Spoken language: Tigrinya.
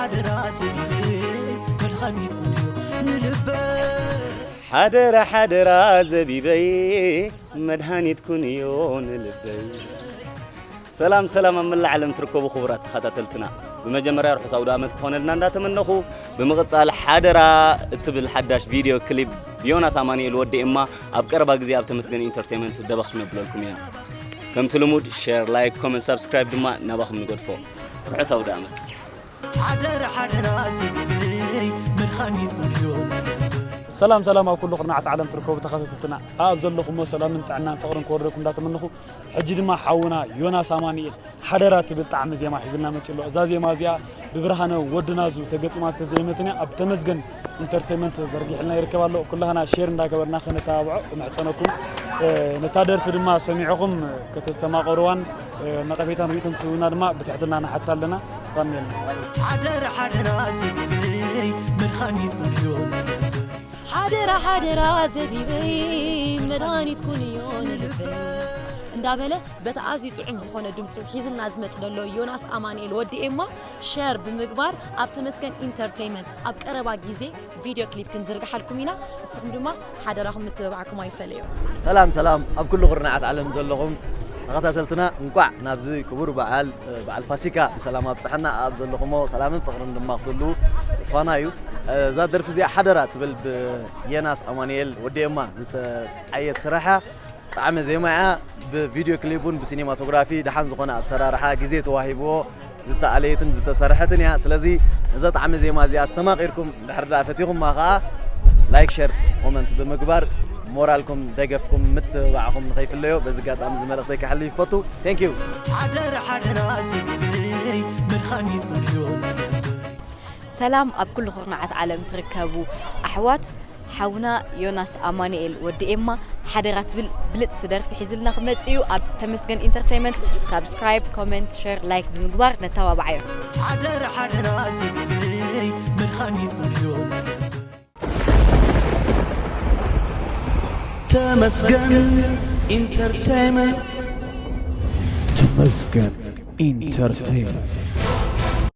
ሓደራ ዘቢበይ መድሃኒት ኩንዮ ንልበይ። ሓደራ ሓደራ ዘቢበይ መድሃኒት ኩንዮ ንልበይ። ሰላም ሰላም ኣብ መላእ ዓለም ትርከቡ ክቡራት ተኸታተልትና፣ ብመጀመርያ ርሑስ ኣውደ ዓመት ክኾነልና እንዳተመነኹ፣ ብምቕጻል ሓደራ እትብል ሓዳሽ ቪድዮ ክሊፕ ብዮናስ ኣማኑኤል ወዲ ኤማ ኣብ ቀረባ ግዜ ኣብ ተመስገን ኢንተርቴይመንት ደበኽ ክነብለልኩም ኢና። ከምቲ ልሙድ ሸር፣ ላይክ፣ ኮመንት፣ ሳብስክራይብ ድማ ናባኹም ንገድፎ። ርሑስ ኣውደ ዓመት። ሓደራ ሓደራ ዘቢበይ መድሃኒት ኩንዮ ንልበይ። ሰላም ሰላም ኣብ ኩሉ ቅርናዓት ዓለም ትርከቡ ተኸታተልትና ኣብ ዘለኹሞ ሰላምን ጥዕናን ፍቕርን ክወርደኩም እንዳተመነኹ፣ ሕጂ ድማ ሓውና ዮናስ ኣማኑኤል ሓደራ ትብል ጣዕሚ ዜማ ሒዝልና መጺኡ ኣሎ። እዛ ዜማ እዚኣ ብብርሃነ ወዲ ናዙ ተገጢማ ዝተዘየመትን እያ። ኣብ ተመስገን ኢንተርቴይመንት ዘርጊሕልና ይርከብ ኣሎ። ኩላህና ሼር እንዳገበርና ከነተባብዖ እምሕጸነኩም። እ፣ ነታ ደርፊ ድማ ሰሚዕኹም ከተስተማቐርዋን እ፣ ነቐፌታን ርእይቶን ክትህቡና ድማ ብትሕትና ንሓትት ኣለና። ራሜልና። ሓደራ ሓደራ ዘቢበይ መድሃኒት ኩንዮ ንልበይ። ሓደራ ሓደራ ዘቢበይ መድሃኒት ኩንዮ ንልበይ እንዳበለ በቲ ኣዝዩ ጥዑም ዝኾነ ድምፁ ሒዝልና ዝመፅ ዘሎ ዮናስ ኣማኑኤል ወዲ ኤማ ሸር ብምግባር ኣብ ተመስገን ኢንተርቴይመንት ኣብ ቀረባ ግዜ ቪድዮ ክሊፕ ክንዝርግሓልኩም ኢና። ንስኹም ድማ ሓደራኹም ምትብባዕኩም ኣይፈለዮ። ሰላም ሰላም ኣብ ኩሉ ኩርናዓት ዓለም ዘለኹም ተኸታተልትና እንቋዕ ናብዚ ክቡር በዓል በዓል ፋሲካ ብሰላም ኣብፀሐና። ኣብ ዘለኹሞ ሰላምን ፍቕርን ድማ ክትህልዉ ተስፋና እዩ። እዛ ደርፊ እዚኣ ሓደራ ትብል ብየናስ ኣማኑኤል ወዲ ኤማ ዝተዓየት ስራሕ እያ። ጣዕመ ዜማ እያ። ብቪድዮ ክሊፕ እውን ብሲኒማቶግራፊ ደሓን ዝኾነ ኣሰራርሓ ግዜ ተዋሂብዎ ዝተኣለየትን ዝተሰርሐትን እያ። ስለዚ እዛ ጣዕመ ዜማ እዚኣ ኣስተማቒርኩም ድሕር ደኣ ፈቲኹማ ከዓ ላይክ፣ ሸር፣ ኮመንት ብምግባር ሞራልኩም ደገፍኩም ምትብባዕኹም ንኸይፍለዮ በዚ ኣጋጣሚ እዚ መልእኽተይ ከሕልፍ ይፈቱ። Thank you። ሓደራ ሓደራ ዝብለይ መድሃኒት ኩንዮ ንልበይ። ሰላም ኣብ ኩሉ ኩርናዓት ዓለም ትርከቡ ኣሕዋት ሓውና ዮናስ ኣማኑኤል ወዲ ኤማ ሓደራ ትብል ብልጽቲ ደርፊ ሒዝልና ክመጽእ እዩ ኣብ ተመስገን ኢንተርተይመንት ሳብስክራይብ ኮመንት ሸር ላይክ ብምግባር ነተባብዓዮ ሓደራ ሓደራ ዝብለይ መድሃኒት ኩንዮ ንልበይ ተመስገን ኢንተርቴይመንት ተመስገን ኢንተርቴይመንት